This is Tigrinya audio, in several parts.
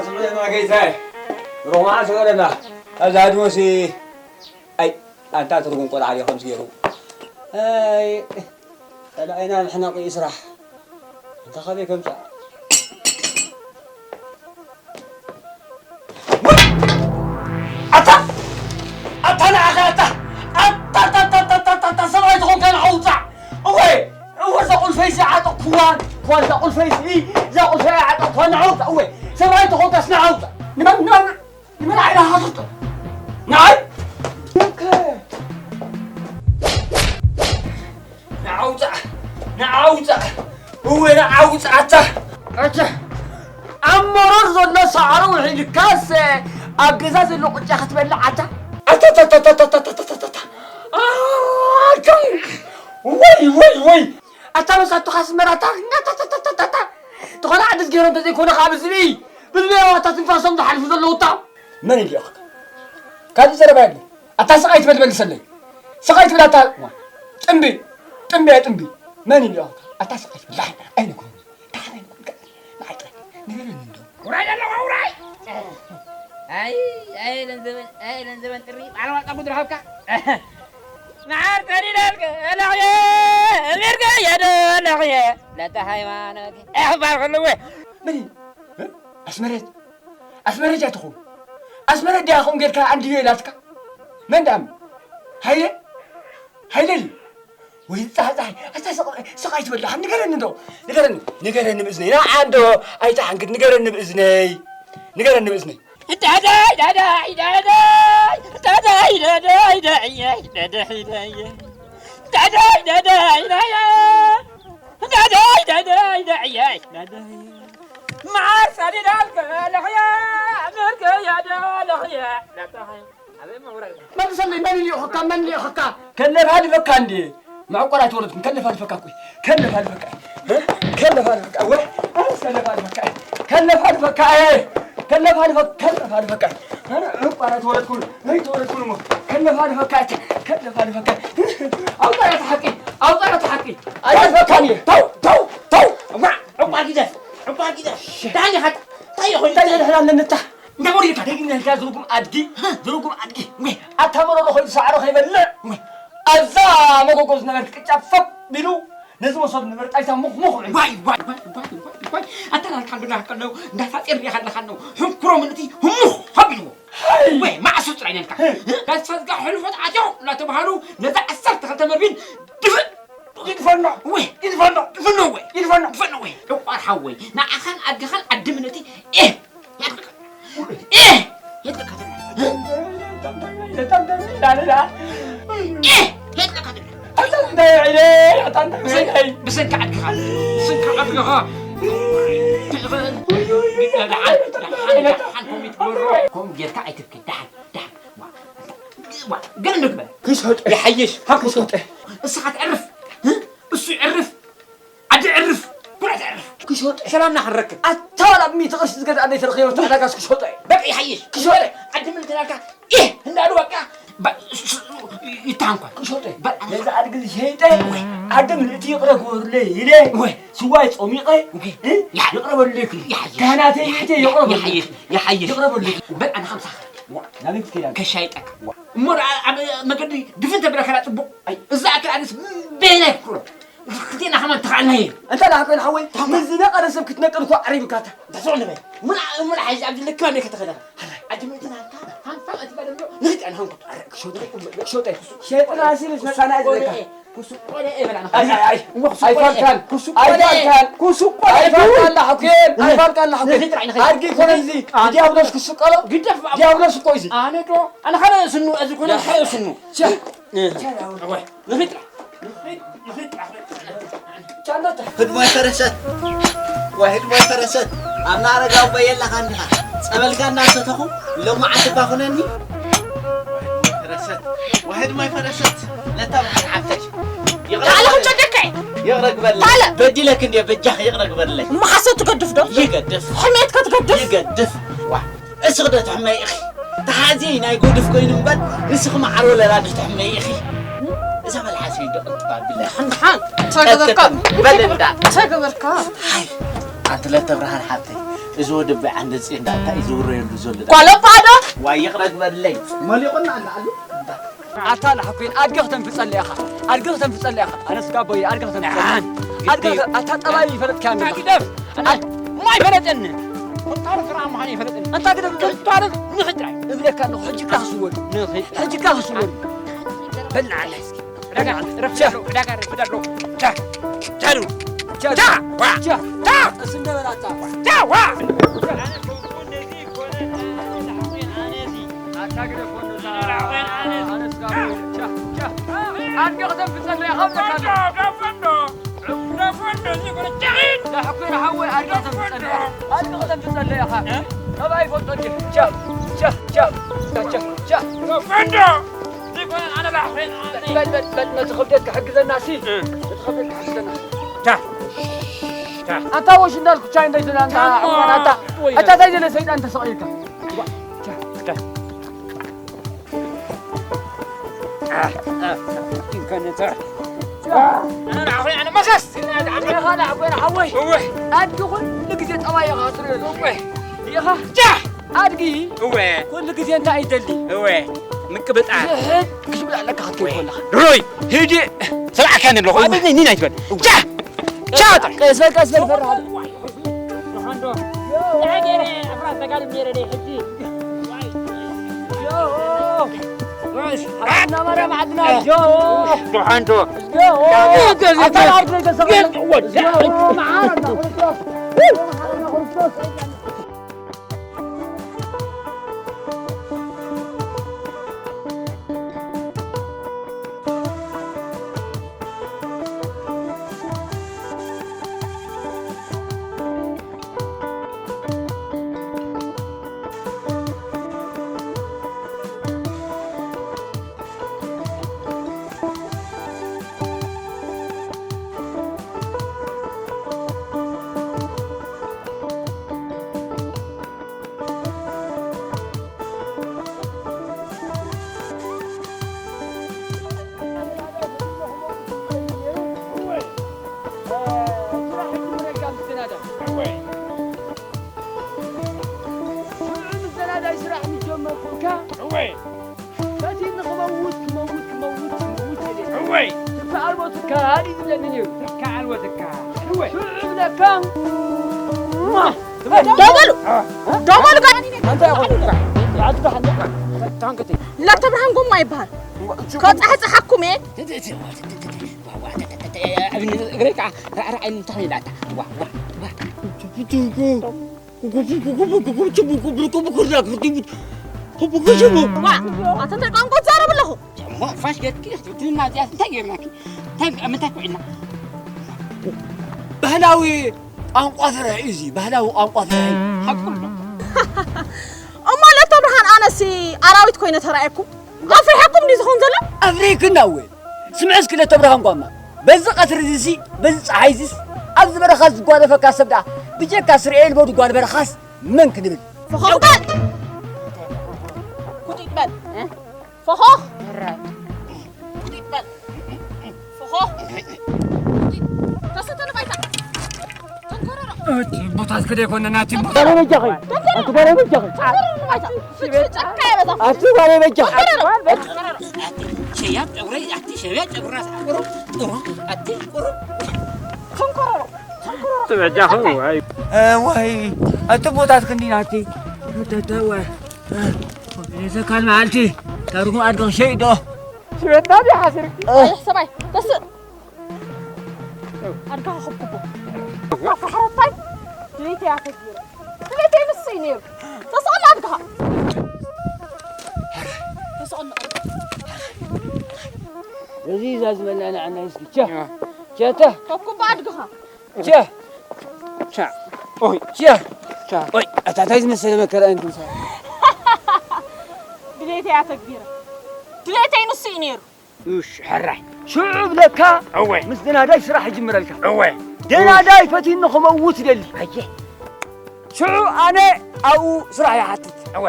ስምዕና ጌታዬ፣ ሮማ ስምዕና። እዛ ድሞሲ፣ ኣይ፣ ኣንታ ትርጉም ቆልዓ ድዮ ከምዚ ገይሩ? ኣይ፣ ጸላኢና መሕነቒ ስራሕ። ኣንታ ካበይ ከምጻእ? ኣታ! ኣታ ንዓኻ ኣታ! ኣታ፣ ኣታ፣ ኣታ፣ ሰብኣይ ተኾንካ ንዓኻ ውጻእ! እወ! እወ፣ እዛ ቁልፈይሲ ዓጠቕኩዋን! እኳ እዛ ቁልፈይሲ፣ እዛ ቁልፈይ ዓጠቕኩዋን ንዓኻ ውጻእ! እወ! ሰብኣይ ተኾንካስ ንዓኻ ውጻእ! ንመን፣ ንመን፣ ንመን ዓይንኻ ትስጦ? ንዓይ? ንዓኻ ውጻእ! ንዓኻ ውጻእ! እወ፣ ንዓኻ ውጻእ ኣታ! ኣታ! ኣብ መሮር ዘሎ ሳዕሪ ውሒድካስ ኣብ ገዛ ዘሎ ቅጫ ክትበልዕ ኣታ? ኣታታታታታታታታታ! ኣታ! ወይ፣ ወይ፣ ወይ! ኣታ መሳቱኻ ኣስመራ ኣታ! ኣታታታታታታ! ዝኾነ ዓድስ ገይሩ እንተዘይኮነ ካብ ዝብኢ፣ ብዝብኢ ኣታ ትንፋሶም ዝሓልፉ ዘለዉ ኣታ! መን ኢሉ ይኣኽካ? ካብዚ ዘረባ የለን። ኣታ ስቕ ኣይትበል መልሰለይ። ስቕ ኣይትበል ኣታ ጥምቢ፣ ጥምቢ ኣይ ጥምቢ። መን ኢሉ ይኣኽካ? ኣታ ስቕ ኣይትበል። ደሓን ኣይነግሮን። ደሓን ኣይነግሮን። ንዓይ ጥራይ ንገረኒ እንዶ። ውራይ ኣለዋ ውራይ። ኣይ፣ ኣይ፣ ለን ዘበን፣ ኣይ፣ ለን ዘበን ጥሪ። ባዕላ ዋጣ ጉድ ረኸብካ። መዓር ተሪዳልከ፣ ኣለኽየ፣ እሚርከ፣ የደ፣ ኣለኽየ። ለተ ሃይማኖት። ኣይ፣ ክባል ከለወ። ምን እዩ? እ? ኣስመረት? ኣስመረት እያ ትኸውን። ኣስመረት ድያ ከምኡ ጌርካ ኣንድዮ ኢላትካ? መን ደኣ? ሃይለ? ሃይለ ድዩ? ወይ ጻሕጻሕ፣ ኣታ ስቕ-፣ ስቕ ኣይትበል ደሓን፣ ንገረኒ እንዶ። ንገረኒ፣ ንገረኒ ብእዝነይ። ንዓ እንዶ ኣይትሓንግድ፣ ንገረኒ ብእዝነይ። ንገረኒ ብእዝነይ። ዳዳይ፣ ዳዳይ፣ ዳዳይ፣ ዳዳይ፣ ዳዳይ፣ ዳዳይ፣ ዳዳይ፣ ዳዳይ፣ ዳዳይ፣ ዳዳይ፣ ዳዳይ፣ ዳዳይ፣ ዳዳይ። መዓር ሰዲዳልከ ለኽየ፣ ምርክ ያደ ለኽየ። መልሰለይ፣ መን ልኢኹካ? መን ልኢኹካ? ከለፋልፈካ እንዴ? መዕቆር ኣይተወለድኩን። ከለፋልፈካ እኮ። ከለፋልፈካ። እ? ከለፋልፈካ። ወይ፣ ኣነስ ከለፋልፈካ። ከለፋልፈካ። ከለፋልፈ-፣ ከለፋልፈካ። ኣነ ዕቋር ኣይተወለድኩን። ኣይተወለድኩን እሞ። ከለፋልፈካ። ከለፋልፈካ። ኣውጣ እቲ ሓቂ። ኣውጣ እቲ ሓቂ። ኣይተፈካኒ። ተው፣ ተው፣ ተው። እማ፣ ዕቋር ግደፍ። ዕቋር ግደፍ። ዳኒ ሓቂ። እንታይ ይኹን? እንታይ ዘድሕን ኣለኒ እታ? እንታይ ወሪድካ? ደጊም ነልካ ዝርጉም ኣድጊ፣ ዝርጉም ኣድጊ። ወይ፣ ኣታ መሮሮ ኮይኑ ሳዕሪ ከይበልዕ፣ ወይ፣ ኣብዛ መጎጎ ዝነበርክ ቅጫ ፈብ ኢሉ ነዚ መሶብ ንበር ጣይታ ሙኽ ሙኽ ኢሉ። ዋይ፣ ዋይ፣ ዋይ፣ ዋይ፣ ዋይ፣ ዋይ። ኣታ ናልካ እንዶ ናልካ ኣለዉ፣ እንዳ ፋጤ ሪኢኻ ኣለኻ ኣለዉ። ሕንኩሮ ምንቲ ህሙኽ ሃቢልዎ። ሃይ! ወይ፣ ማዕሱ ጥራይ ነልካ። ህ! ዳስ ፈዝጋ ሕልፎት ኣትዮ እናተባሃሉ ነዛ ዓሰርተ ክልተ መርቢን ድፍእ ይድፈኖ። ወይ፣ ይድፈኖ። ይድፈኖ ወይ። ይድፈኖ። ይድፈኖ ወይ። ዕቋር ሓወይ፣ ንዓኻን ኣድግኻን ዓዲ ምነቲ፣ ኤህ! የጥልካ። ኤህ! የጥልካ። ኤህ! የጥልካ። ኣታ እንታይ ኢለ? ኣታ እንታይ ኢለ? ብሰንኪ ዓድኻ። ብሰንኪ ዓድኻ። ደሓን፣ ደሓን፣ ደሓን፣ ኮሚት ጎሮ። ከምኡ ጌርካ ኣይትብኪ። ደሓን፣ ደሓን። ዋ፣ ዋ፣ ገለ ንግበር። ክሾጠ። ይሓይሽ። ሃ፣ ክሾጠ። እስኻ ትዕርፍ። እ? እሱ ይዕርፍ። ዓዲ ዕርፍ፣ ኩሉ ዕርፍ። ክሾጠ። ሰላምና ክንረክብ። ኣታ ዋላ ብሚእቲ ቅርሺ ዝገዝኣ ዘይተረኸበ ተዓዳጋስ ክሾጠ እዩ። በቃ ይሓይሽ። ክሾጠ። ዓዲ ምን ትላልካ? ኢህ፣ እንዳሉ በቃ። በ-፣ ስ-፣ ስ-፣ ይታንኳ። ክሾጠ። በ-፣ ነዛ ኣድጊ ዝሸይጠ፣ ዓዲ ምልእቲ ይቕረ ክበሩለይ ኢለ፣ ወይ። ስዋይ ጾሚቐ፣ ወይ። እ? ይሓ-፣ ይቕረ በሉለይ ክብል። ይሓይሽ። ካህናተይ ይሓይሽ። ኢተ ይቕረ በሉለይ። ይሓይሽ። ይሓይሽ። ይቕረ በሉለይ። በቃ ንኸምሳኻ። ዋ፣ ናበይ ክትከይድ ኣለኻ? ከሻይጠካ። ዋ። እሞ ደኣ ኣብ መገዲ ድፍን ተብለካ ደኣ ጽቡቕ። ኣይ። እዛ ኣክል ኣነስ በየናይ ክፍሎ? ክልቴና ከማን ተኻእልናዮ። እንታይ ደኣ ኮይና ሓወይ? ታማ። ምስ ዝነቐረ ሰብ ክትነቅር እኮ ዓሪብካ እታ። እንታይ ትብሎ ንበይ? ሙላ፣ ሙላ ሓይዚ ኣብዚ ልክባ እንደ ከተኸዳ። ኣይ። ኣጅመልትና ኣንታ፣ ሃንፋ እቲ ባደሎ፣ ንኽጥ ኣነ ሃንኩት። ኣረ፣ ክሾጠ፣ ክሾጠ። ሸይጥና ሲልስ መጻና እኮ ዝለካ። እየ። ኩሱ ቆለ እየ በላና። ኣይ፣ ኣይ፣ ኣይ። እሞ ኩሱ ቆለ እየ። ኣይፋልካን። ኩሱ ቆለ እየ። ኣይፋልካን። ኩሱ ቆለ እየ። ኣይፋልካን ኣላ ሓኩየን። ኣይፋልካን ኣላ ሓኩየን። ንኽጥ ራይ ንኽጥ። ኣድጊ ኮነ እዚ። ኣንታ። ዲያብሎስ ክስቀሎ? ግደፍ ብኣቦ። ዲያብሎስ እኮ እዚ። ኣነ ዶ? ኣነ ኻልእ ስኑ፣ እዚ ኮነ ያ። ኻልእ ስኑ። ቻ። እወ፣ ንኺድ ጥራሕ። ንኺድ፣ ንኺድ ጥራሕ። ቻ እንዳታ። ህድሞይ ፈረሰት። ወይ ህድሞይ ፈረሰት። ኣብ ናረጋዊ በየላኻ እንዲኻ። ጸበልካ እናሰተኹ፣ ሎማዓንቲ እባ ኩነኒ። ፈረሰት። ወይ ህድሞይ ፈረሰት። ነታ ብሓድ ሓፍተይ። ይቕረ ታለ ግበረለይ። ክጨደካ እየ። ይቕረ ግበረለይ። ታለ። በዲለክ እንድየ፣ በጃኽ ይቕረ ግበረለይ። እሞ ሓሶት ትገድፍ ዶ? ይገድፍ። ሕሜትካ ትገድፍ? ይገድፍ። ዋ። እስኺ ዶ ትሕመይ ኢኺ? ተሓዚ ናይ ጎድፍ ኮይኑ እምበር፣ ንስኺ መዓር ወለላ ዶ ትሕመይ ኢኺ? እዛ መልሓሰይ ዶ ቅንጥብ ኣብለ። ደሓን፣ ደሓን። እንታይ ገበርካ? በል እንዳ። እንታይ ገበርካ? ሃይ፣ ኣንቲ ለተ ብርሃን ሓብተይ፣ እዚ ወዲ ኣባይ ዓንደጽ እንዳ እንታይ እዩ ዝውረየሉ ዘሎ? ጓለባዶ? ዋይ ይቕረ ግበርለይ። መሊቑና ኣላ ኣሉ። ኣታ ንሓኩይን ኣድጊ ክተንፍጸለ ኢኻ። ኣድጊ ክተንፍጸለ ኢኻ። ኣነ ስጋ ቦይ ኣድጊ ክተንፍጸለ። ኣድጊ ኣታ ጠባይ ይፈለጥካ እንዲኻ። ግደፍ። ኣነ ማይ ፈለጠኒ። ክታረፍ ስራሕ ምዃኑ ይፈለጠኒ። ኣታ ግደፍ። ክታረፍ ንኽጥራይ። እብለካ ኣለኹ፣ ሕጂ እካ ክስወዱ። ንኽጥራይ። ሕጂ እካ ክስወዱ። በልና ኣለ እስኪ። ዕዳጋ ረፍዳሎ፣ ዕዳጋ ረፍዳሎ። ቻ፣ ቻ፣ ቻ፣ ቻ፣ ዋ፣ ቻ፣ ቻ። እስንደ በላታ። ቻ፣ ዋ። ኣታ ግደፎ እንደዛ። ኣነስ ጋር ቻ፣ ቻ። ኣድጊ ክተንፍጸለይ ካብ ዘካለ። ዳሕኩ ሓወይ ኣድጊ ክተንፍጸለይ። ኣድጊ ክተንፍጸለይ ኢኻ። እ? ሰብኣይ ይፈልጦ እንጂ። ቻ፣ ቻ፣ ቻ፣ ቻ፣ ቻ። ፈንዶ። ዘይኮነ ኣነ ላሕ ኮይነ ኣነ። በል፣ በል፣ በል፣ ነቲ ክብደት ክሕግዘና ሲ። እ። ነቲ ክብደት ክሕግዘና። ታ። ታ። ኣታ ወሽ እንዳልኩ ቻይ እንዳይተና እንዳ ከማ። ኣታ። ወይ ኣታ ታይ ዘለ ሰይጣን ተሰቒልካ። ታ። ታ። አ፣ አ፣ ኪንከነተ። ኣነ ላሕ ኮይነ ኣነ መሰስ። ኢኻ ላሕ ኮይነ ሓወይ። እወ። ኣድጊ ኩሉ ግዜ ጠባይ ኢኻ ትርእዮ። እወ። ኢኻ። ታ። ኣድጊ እወ። ኩሉ ግዜ እንታይ ይደሊ? እወ። ምቅብጣር። ዝሕድ ክሽብላ ኣለካ ክትከይድ ከለኻ። ድሮይ፣ ህድእ። ሰብዓካ ንብሎ። እወ። ኣድጊ ኒን ኣይትበል። ቻ! ቻ! ቀስ በል፣ ቀስ በል፣ ፈርሃ። ዶ ሓንዶ። ኣታ ኣርግ ዘይተሰቐለ። ወዳ። ዮ፣ መሓረና ክርስቶስ። መሓረና ክርስቶስ። ሽዑ ምስ ዘናዳይ ስራሕ ምስ ጀመርኩ እካ፣ እወይ። በቲ ንኽመውት፣ ክመውት፣ ክመውት፣ ክመውት ኢለ። እወይ። ትካ ኣልቦ ትካል እዩ ዝብለኒ ነይሩ። ትካ ኣልቦ ትካል። እወይ። ሽዑ እብለካ፣ ማ፣ ትበል። ደው በሉ። አ። ደው በሉ፣ ጋር። ኣንተ ያው፣ ኣንተ፣ ኣንተ፣ ታንከቴ። ለተብርሃን ጎማ ይበሃል። ከጻሕጻሓኩም እየ። እግረይ ከዓ ራዕራዕ ኢሉ እንታይ ይላታ? ዋ፣ ዋ፣ ዋ። ዋ፣ ኣታ እንታይ ቋንቋ ትዛረብ ኣለኹ? እሞ ፋሽ ገትኪ ክትብልና እዚኣ እንታይ ጌርናኪ? እንታይ፣ ምንታይ ኩዒልና? ባህላዊ ቋንቋ ፍርሒ እዩ እዚ፣ ባህላዊ ቋንቋ ፍርሒ። ሓቁ ኣሎ። እሞ ለተብርሃን ኣነሲ ኣራዊት ኮይነ ተራእየኩም? ኣፍሪሐኩም ድዩ ዝኾን ዘሎ? ኣፍሪሕክና እወ። ስምዒ እስኪ ለተብርሃን ጓማ። በዚ ቀትሪ እዚሲ፣ በዚ ጸሓይ እዚስ፣ ኣብዚ በረኻ ዝጓነፈካ ሰብ ደኣ፣ ብጀካ ስርኤል በዱ ጓል በረኻስ መን ክንብል? ፈኾኽ በል! ኩጢጥ በል! ፈኾኽ! ኩጢጥ በል! ፈኾኽ! ተሰተነ ባይታ! ተንኮረሮ! እቲ ቦታ እስከ ደይኮነ ናቲ ቦታ። ጓለይ በጃኺ! ኣቲ ጓለይ በጃኺ! ተንኮረሮ ባይታ! ፍትፍት ጫካ የበዛ! ኣቲ ጓለይ በጃኺ! ተንኮረሮ! ኣቲ ሸያብ ጨጉረይ፣ ኣቲ ሸያብ ጨጉራ ሳዕቁሩ፣ ጥሩ፣ ኣቲ ቁሩ። ተንኮረሮ! ተንኮረሮ! ትበጃኹ፣ ዋይ። እ፣ ዋይ፣ ኣቲ ቦታ እስከ እንዲ ናቲ። ተተ፣ ዋይ። እ፣ ዘካል መዓልቲ፣ ታርጉ ኣድጎ ሸይዶ። ሽበትና ዲ ሓስርኪ? ኣይ፣ ሰባይ፣ ተስእ። ኣድጋኻ ከብኩቦ። ኣታ ሓረታይ፣ ድሌተይ ኣተግብር። ድሌተይ ንሱ እዩ ነይሩ። ተስቐላ ኣድጋኻ። ተስቐላ። እዚ እዛ ዝመናና ዓና እስኪ። ቸ። ቸተ። ከብኩቦ ኣድጋኻ። ቸ። ቻ። ኦይ። ቸ። ቻ። ኦይ፣ ኣታ እንታይ ዝመሰለ መከራ እንትን ሰ-? ድሌተይ ኣተግቢረ። ድሌተይ ንሱ እዩ ነይሩ። እሽ፣ ሕራይ። ሽዑ እብለካ፣ እወ። ምስ ደናዳይ ስራሕ ይጅምረልካ። እወ። ደናዳይ ፈቲኒ ክመውት ይደሊ። ኣየ። ሽዑ ኣነ ኣብኡ ስራሕ ይሓትት። እወ።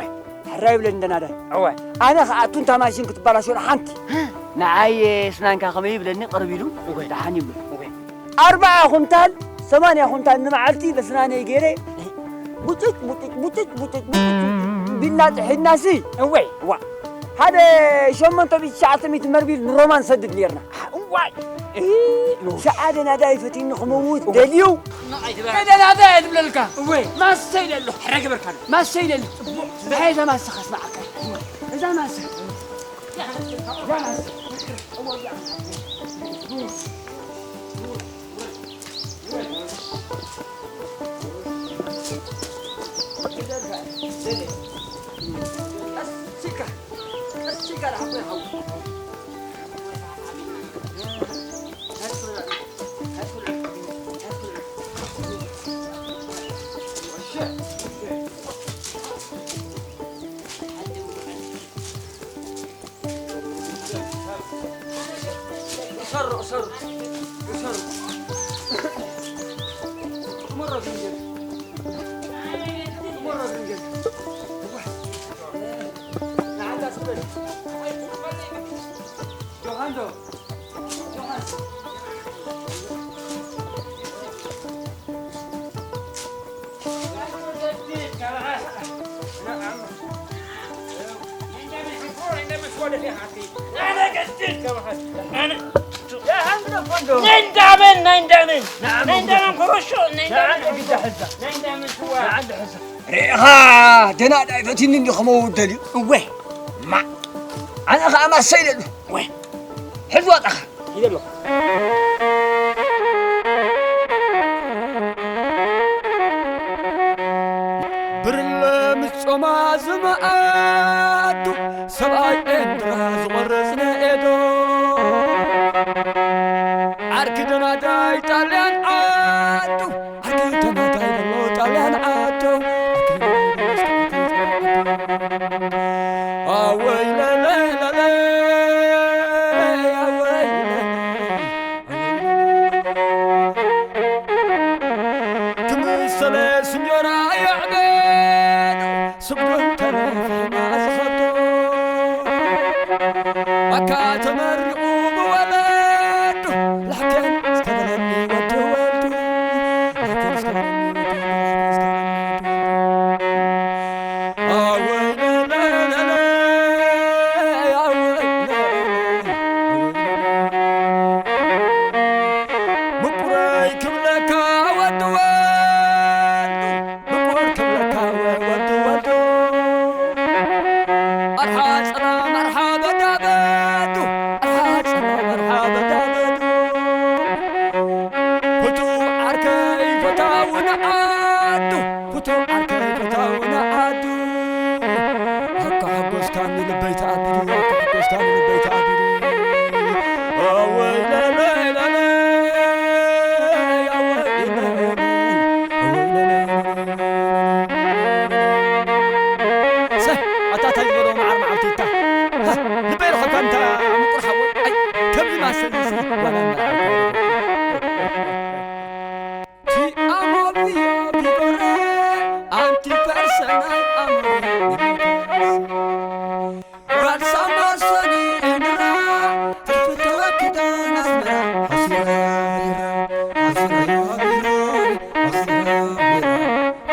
ሕራይ ይብለኒ ደናዳይ። እወ። ኣነ ከኣ ቱንታ ማሽን ክትበላሾ ሓንቲ። ንዓይ ስናንካ ከመይ ይብለኒ ቅርብ ኢሉ እወ። ደሓን ይብሎ። እወ። ኣርብዓ ኩንታል፣ ሰማንያ ኩንታል ንመዓልቲ በስናነይ ገይረ፣ እ፣ ቡጭጭ ቡጭጭ ቡጭጭ ቡጭጭ ቡጭጭ ቢልና ጥሒድናሲ። እወይ። ዋ፣ ሓደ ሸሞንተ ሚእቲ ትሽዓተ ሚእቲ መርቢል ንሮማን ሰድድ ኔርና። እዋይ። ሸዓ ደናዳይ ፈቲኒ ክመውት ደልዩ። ደናዳይ እየ ዝብለልካ። እወይ። ማሰ ኢለ ኣሎ። ሕረ ገበርካ ኣሎ። ማሰ ኢለ ኣሎ። ጽቡቕ። እዛ ማሰ ከስምዓካ። እዛ ማሰ። እዛ ማሰ። እሰሩ፣ እሰሩ፣ እሰሩ። ትመረቱ እንጂ። ትመረቱ እንጂ። ንዓንዳ ስበል። ጆሃንዶ። ጆሃን። ናይ እንዳመን፣ ናይ እንዳመን። ናይ እንዳመን ኮረሾ፣ ናይ እንዳመን ሕዛ። ናይ እንዳመን ስዋ። ሪኢኻ ደናዳይ ፈቲኒ እንዲ ከመውት ደልዩ። እወ። ማ፣ ኣነ ኸዓ ማሰ ኢለሉ። እወ። ሕዝ ዋጣኻ። ኢለ ኣለኹ። ብርለ ምስ ጾማ ዝመኣቱ ሰብኣይ ኤንድራ ዝቖርጽ ነኤዶ። ዓርኪ ደናዳይ ጣልያን ዓዱ፣ ዓርኪ ደናዳይ ዘሎ ጣልያን ዓዱ። ኣወይ ለለይ ለለይ፣ ኣወይ ለለይ። ክምሰለ ስኞራ የዕበዱ፣ ስግዶም ተረፊና ዝኸዶ። ኣካ ተመሪቑ ብወለዱ፣ ላሕከን እስከ በለኒ ወዲ ወልዱ። ላሕከን እስከ በለኒ ወዲ ወልዱ፣ ላሕከን እስከ በለኒ ወዲ ወልዱ። ምቁረይ ክብለካ ወዲ ወልዱ፣ ምቁር ክብለካ ወዲ ወልዱ። መርሓ ጸላም መርሓ በዳበዱ፣ መርሓ ጸላም መርሓ በዳበዱ። ፍቱው ዓርከይ ፈታዊ ንዓዱ፣ ፍቱው ዓርከይ ፈታዊ ንዓዱ። ኣካ ሓጎስካ ንልበይ ተኣቢዱ፣ ኣካ ሓጎስካ ንልበይ ተኣቢዱ። ኣወይ ለለይ ለለይ፣ ኣወይ ለለይ፣ ኣወይ ለለይ። ሰ፣ ኣታ ታይ ዝበሎ መዓር መዓልቲ እታ። ሃ፣ ልበይ ረኸብካ እንታ ምቁር ሓወይ። ኣይ፣ ከምዚ ማሰል እዚ ዋላ እንዳ ቲ ኣሞ ቢዮ ቢጎረ ኣንቲ ፐርሰናል ኣሞ ጓል ሳምባ ሰኒ ኤንድራ ትፍተወ ክዳን ኣስመራ ሓሲራ ቢራ ሓሲራ ቢራ ሓሲራ ቢራ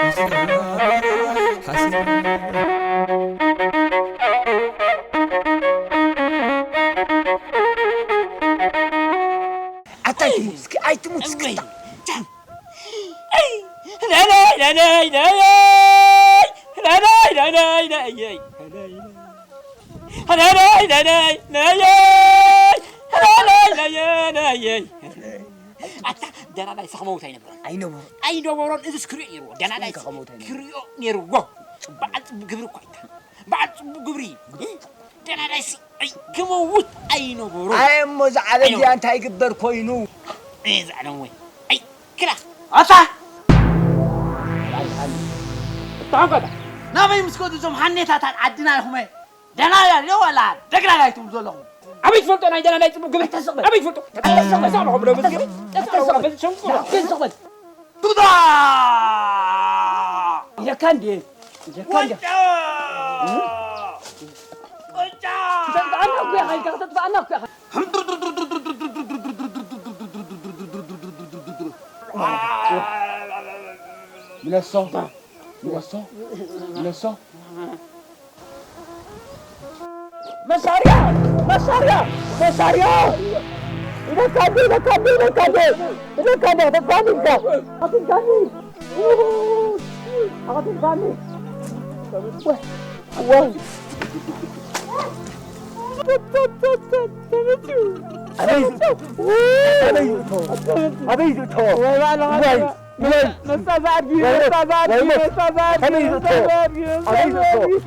ሓሲራ ቢራ ሓሲራ ኣታ ኣይትሙት እስኪ ኣይትሙት እስኪ። እወይ። ቻ። ኣይ፣ ነነይ፣ ነነይ፣ ነየይ። ነነይ፣ ነነይ፣ ነየይ። ነነይ፣ ነነይ፣ ነየይ። ነነይ፣ ነየ፣ ነየይ። ኣታ ደናዳይ ሰኸመውት ኣይነበሮን። ኣይነበሮን። ኣይነበሮን። እዚ ክሪኦ ነይርዎ። ደናዳይ እስከ ከመውት ኣይነበሮን። ክሪኦ ነይርዎ። በዓል ጽቡቅ ግብሪ እኳ ኣይታ። በዓል ጽቡቅ ግብሪ። ደናዳይሲ፣ ኣይ፣ ክመውት ኣይነበሮን። ኣይ፣ እሞ እዚ ዓለም ኣይነበሮን። እዚኣ እንታይ ይግበር ኮይኑ? ኣይ፣ እዚ ዓለም ወይ። ኣይ፣ ክላ። ኣታ! ተሓንቀታ። ናበይ ምስ ከዱ እዞም ሓኔታታት ዓድና ኢኹም? ደናዳይ ዶ ዋላ ደግዳጋይ ትብሉ ዘለኹም? ኣበይ ትፈልጦ ናይ ደናዳይ ጽቡቅ ግብሪ? ኣታ ስቕ በል። ኣበይ ትፈልጦ? ኣታ ስቕ በል። ኣታ ስቕ በል። ኣታ ስቕ በል። ኣታ ስቕ በል። ቱታ! ኢለካ እንዴ? ኢለካ እንዴ? ቆጫ! ቆጫ! ክተጥፍኣና እኮ ኢኻ፣ ኢልካ ክተጥፍኣና እኮ ኢኻ። ምነሶ፣ ነሶ፣ ነሶ። መሳርያ፣ መሳርያ፣ መሳርያ። ይነካኒ፣ ይነካኒ፣ ይነካኒ፣ ይነካኒ፣ ኣትንካኒ፣ ኣትንካኒ፣ ኣትንካኒ። ወይ፣ ወይ። ኣበይ ዝእቶ? ኣበይ ዝእቶ? ኣበይ ዝእቶ? ወይ ባዕልኻ ወይ፣ ወይ። መሳብ ኣድጊ፣ ወይ፣ መሳብ ኣድጊ፣ ወይ፣ መሳብ ኣድጊ፣ ኣበይ ዝእቶ? መሳብ ኣድጊ፣ ኣበይ ዝእቶ? መሳብ ኣድጊ።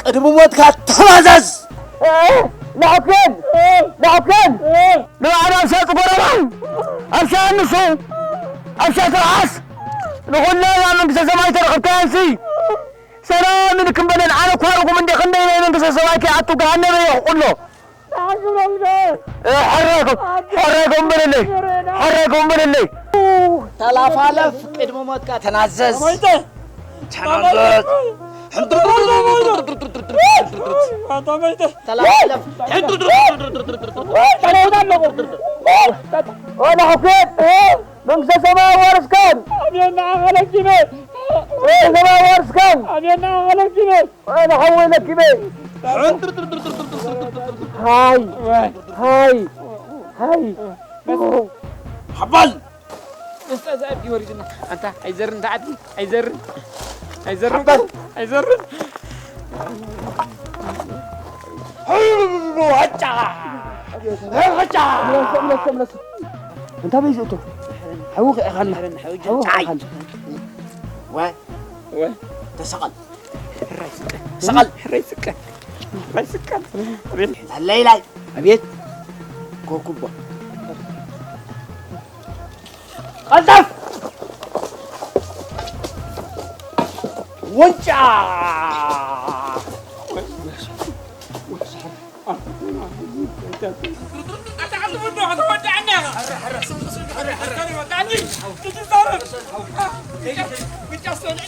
ቅድሚ ሞትካ ተማዘዝ። እ፣ ናሕኩን፣ ናሕኩን። ንባዕሉ ኣብ ሸያጢ ጎረባን፣ ኣብ ሸያጢ ንሱ፣ ኣብ ሸያጢ ትርዓስ። ንኹለን ኣብ መንግስተ ሰማይ ተረኽብካየንሲ። ሰላም ኢልክም በለን። ኣነ እኳ ርጉም እንዴ፣ ክንደይ ናይ መንግስተ ሰማይ ከይኣቱ ገሃነመ እየ ክቕሎ። እ፣ ሕራይ ኮም፣ ሕራይ ኮም በለለይ፣ ሕራይ ኮም በለለይ። ተላፋለፍ፣ ቅድሚ ሞትካ ተናዘዝ። ተመይተ። ተናዘዝ። ተመይተ። ተላፋለፍ። ተመይተ ኣለኹ። ወላ ሕኩት። መንግስተ ሰማይ ኣዋርስካን። ኣሜን፣ ንዓኻ ለኪመ። መንግስተ ሰማይ ኣዋርስካን። ኣሜን፣ ንዓኻ ለኪመ። ኣነ ሓወይ ለኪመ። ሃይ፣ ወይ። ሃይ፣ ሃይ። ሓባል። መስጠት ዘኣቢ ወሪድና። ኣንታ ኣይዘርን፣ እንተ ዓዲ ኣይዘርን። ኣይዘርን፣ ሓባል። ኣይዘርን። ዋጫ! ዋጫ! ምለሶ፣ ምለሶ፣ ምለሶ። እንታ በይ ዝእቶ? ሓዊ ክዕኸልና። ሓዊ ክዕኸልና። ወ-፣ ወ-፣ ተሰቐል። ሕራይ ስቀል። ስቐል። ሕራይ ስቀል። ሕራይ ስቀል። ኣቤት። ለይላይ። ኣቤት። ኮኩቦ። ቀልጠፍ! ወንጫ!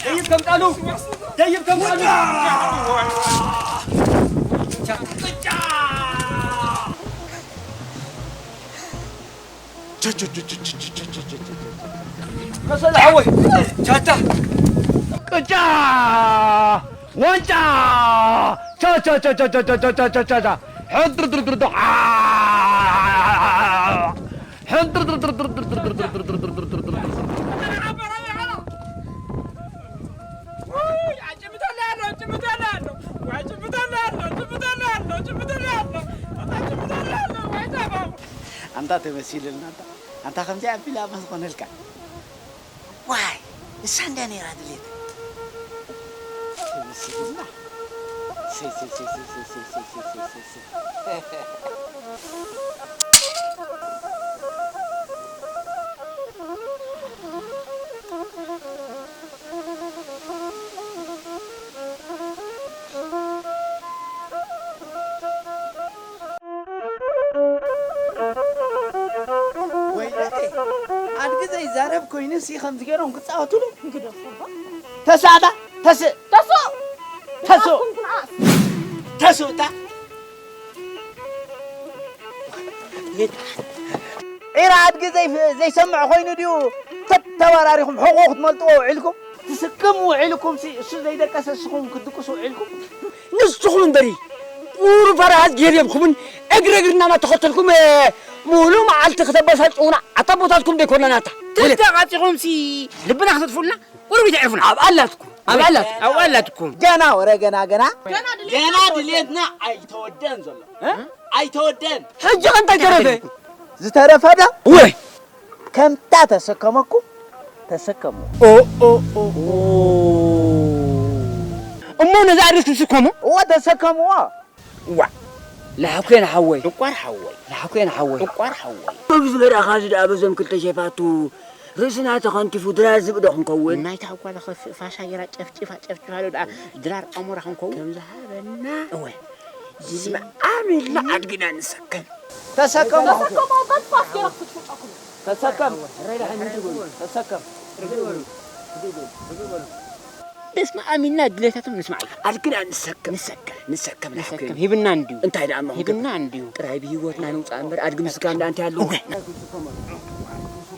ደይብ ከምጣሉ! ደይብ ከምጣሉ! ከሰለ ሓወይ፣ ቻታ፣ ቅጫ፣ ዋንጫ፣ ቻ፣ ቻ፣ ቻ፣ ሕድር ድር ድር ድር፣ ዓ፣ ሕድር ድር ድር ድር ድር ድር ድር ድር ድር ድር ድር ድር ድር። ኣንታ ተመሲልልና፣ ኣንታ፣ ኣንታ ከምዚኣ ኣቢላ እባ ዝኾነልካ። ዋይ፣ እሳ እንድያ ነይራ ድሌት። ተመሲልልና። ሰይ፣ ሰይ፣ ሰይ። ወይለከ፣ ኣድጊ ዘይዛረብ ኮይኑሲ ከምዚ ገይሮም ክጻወቱሉ? ተስእ ኣታ፣ ተስእ። ተስእ። ተስእ። ተስእ ኣታ። ዒራ ኣድጊ ዘይ-፣ ዘይሰምዕ ኮይኑ ድዩ ተተባራሪኹም ሕቖ ክትመልጥዎ ውዒልኩም? ትስክም ውዒልኩም ሲ እሱ ዘይደቀሰ እስኹም ክትድቅሱ ውዒልኩም? ንስኹም እምበሪ ቁሩብ ፈራሃት ገይርኩምን እግሪ እግርና እናተኸተልኩም፣ እ፣ ሙሉ መዓልቲ ክተበሳጭውና ኣታ ቦታትኩም ደይኮንና ናታ። ተተቓጺኹም ሲ ልብና ክተጥፉልና ቁሩብ ይተዕርፉና። ኣብ ኣላትኩም፣ ኣብ ኣላትኩም። ኣብ ኣላትኩም። ገና ወረ ገና ገና። ገና ድሌትና ኣይተወደን ዘሎ። እ? ኣይተወደን። ሕጂ እንታይ ተረፈ? ዝተረፈ ዶ? ወይ! ከምታ ተሰከመኩም፣ ተሰከሙ። ኦ፣ ኦ፣ ኦ፣ ኦ። እሞ ነዛ ኣርእስቲ ትስከሙ? እወ፣ ተሰከምዎ። ዋ፣ ለሓኩየን ሓወይ። ዕቋር ሓወይ። ለሓኩየን ሓወይ። ዕቋር ሓወይ። እብ ዝበርኣኻ እዚ ደኣ በዞም ክልተ ሸፋቱ ርእስና ተኸንቲፉ ድራር ዝብኢ ዶ ክንከውን? ናይታ ጓል ኸፍእ ፋሻ ጌራ ጨፍጭፋ ጨፍጭፋ ዶ ደኣ ድራር ኣሞራ ክንከውን? ከም ዝሃበና። እወ። ዝስማዕ ኣሜላ ኣድጊና ንሰከም። ተሰከሞ። ተሰከሞ፣ በጥፋስ ጌራ ክትፍጠኩም። ተሰከም። ተሰከም። ተስማዕሚና ድሌታቶም ንስማዕ። ኣድግና ንሰከም። ንሰከም። ንሰከም ንሓኩ። ንሰከም። ሂብና እንድዩ። እንታይ ደኣ እሞ ሂብና እንድዩ። ጥራይ ብህይወትና ንውጻእ እምበር ኣድጊ ምስጋም ደኣ እንታይ ኣለዎ?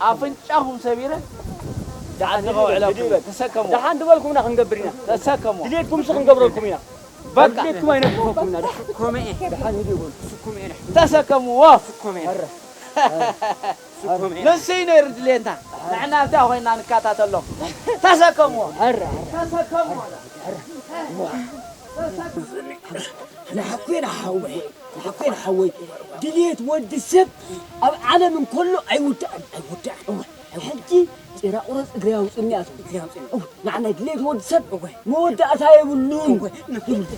ኣፍንጫኹም ሰቢረ ደሓን ንኸውዕለኩም። ተሰከሙ። ደሓን ዝበልኩምና ክንገብር ኢና። ተሰከሙ። ድሌትኩም ሲ ክንገብረልኩም ኢና። በቃ። ድሌትኩም ኣይነጥፈኩም ኢና። ደሓን። ኮመኤ። ደሓን ሂዱ ይበሉ። ኮመኤ። ተሰከምዎ። ኮመኤ። ንሱ እዩ ነይሩ ድሌትና። ንሕና እንታይ ኮይና ንከታተሎ። ተሰከምዎ። ተሰከምዎ። ንሓኩ ኢና ሓወይ። ንሓኩ ኢና ሓወይ። ድሌት ወዲ ሰብ ኣብ ዓለም እንከሎ ኣይውዳእን። ኣይውዳእን። ሕጂ ጭራ ቁረጽ እግሪ ኣውጽኒ ኣቶ። እግሪ ኣውጽኒ። እወ፣ ንዓና ድሌት ወዲ ሰብ እወ። መወዳእታ የብሉን። እወ።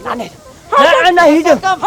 ንዓና ሂደ። ተሰከም።